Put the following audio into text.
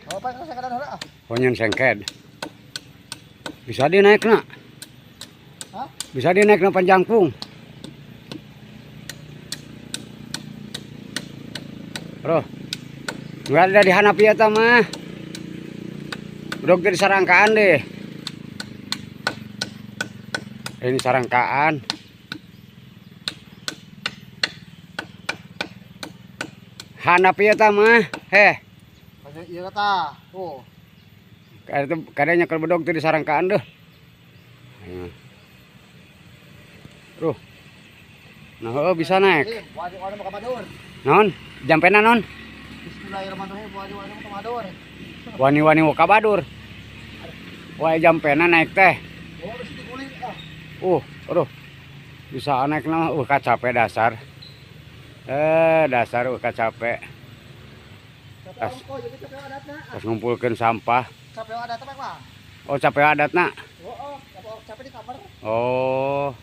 Oh, pak sengkedan heula ah. Oh, nyen sengked. Bisa dinaikna. Hah? Bisa dinaikna panjangkung. Bro. Enggak ada di handap ieu tah mah. Bedog teh di sarangkaan deh. Ini sarangkaan. Handap ieu tah mah. Heh. Banyak ieu tah. Oh. Kadanya kalau bedog teh di sarangkaan deh. Bro. Nah, oh, bisa naik. Wani mau ka Badur. Non, jampena non. Bismillahirrahmanirrahim. Wani mau ka Badur. Wani-wani mau ka Badur. Wah, jampena naik teh. Oh, bisa diguling ah. Aduh. Bisa naik nah, kacape dasar. Dasar kacape. Capek ongko, jadi capek adatna. Pas ngumpulkeun sampah. Capek adatna, Pak. Oh, capek adatna. Oh, oh, capek di kamar. Oh.